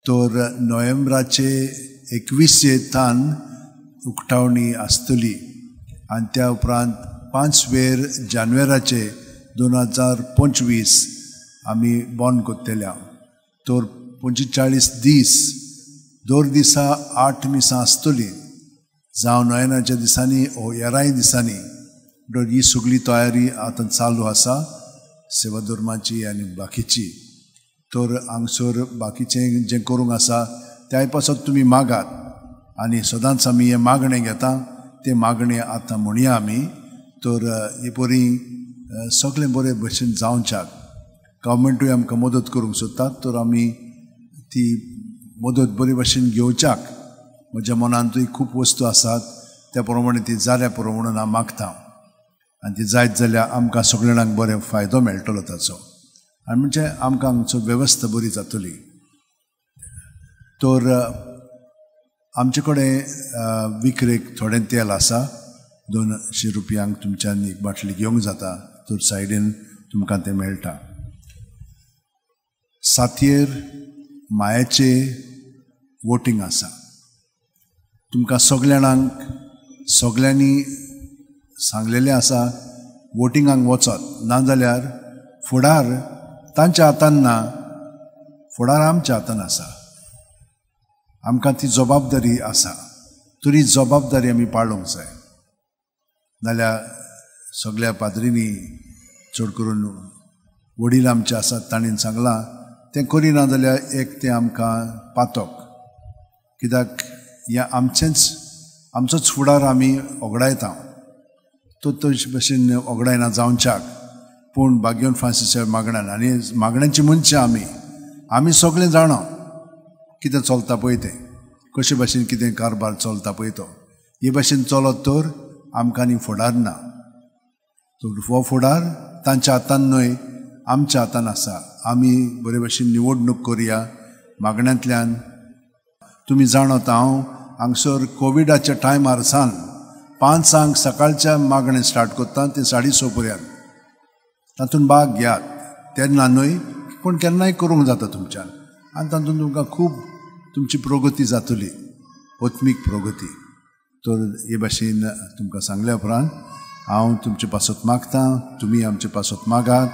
तर नोव्हेंबराचे 21 तान उक्तावणी आसतली आनी त्या उपरांत 5 जानेवारीचे 2025 आमी बंद करतल्या. तर 45 दीस दर दिसा 8 मिसां आसतली, जावं नोयनाच्या दिसांनी ओ येराय दिसांनी. म्हणटकीर ही सगळी तयारी आतां चालू आसा सेवा धर्माची आनी बाकीची. तर हांगसर बाकीचें जें करूंक आसा त्याय पासत तुमी मागात आनी सदांच आमी हें मागणें घेता, तें मागणें आतां म्हणया आमी. तर हे परी सगळें बरे भशेन जावच्याक गव्हर्मेंटूय आमकां मदत करूंक सोदतात, तर आमी ती मदत बरे भशेन घेवच्याक म्हज्या मनांतूय खूब वस्तू आसात त्या प्रमाणे ती जाल्या पुरो म्हणून हांव मागता आनी ती जायत जाल्यार आमकां सगळ्या जाणांक बरो फायदो मेळटलो ताचो आनी म्हणजे आमकां हांगचो वेवस्था बरी जातली. तर आमचे कडेन विक्रेक थोडें तेल आसा, 200 रुपयांक तुमच्यान एक बाटली घेवंक जाता, तर सायडीन तुमकां तें मेळटा. सातयेर मायाचे वोटींग आसा. तुमकां सगळ्या जाणांक सगळ्यांनी सांगलेलें आसा वोटिंगाक वचत, नाजाल्यार फुडार तांच्या हातान ना, फुडार आमच्या हातान आसा. आमकां ती जबाबदारी आसा, तरी जबाबदारी आमी पाळूंक जाय. नाल्यार सगळ्या पाद्रींनी चड करून वडील आमचे आसात तांणी सांगलां तें करिना जाल्यार एक तें आमकां पातक, कित्याक हें आमचेंच आमचोच फुडार आमी ओगडायता, तो तशे भशेन ओगडायना जावच्याक. पूण बाग्योन फ्रांसीसच्या मागण्यान आनी मागण्यांची मनशां आमी आमी सगळें जाणा कितें चलता पळय तें, कशे भशेन कितें कारभार चलता पळय तो. हे भशेन चलत तर आमकां आनी फुडार ना. तर हो फुडार तांच्या हातान न्हय, आमच्या हातान आसा. आमी बरे भशेन निवडणूक करुया मागण्यांतल्यान. तुमी जाणत हांव हांगसर कोविडाच्या टायमार सान 5 सकाळच्या मागणें स्टार्ट करता ते 6:30 पर्यंत, तातूंत भाग घेयात. तेन्ना न्हय पूण केन्नाय करूंक जाता तुमच्यान आनी तातूंत तुमकां खूब तुमची प्रगती जातली, आत्मीक प्रगती. तर हे भाशेन तुमकां सांगल्या उपरांत हांव तुमचे पासत मागता, तुमी आमचे पासत मागात.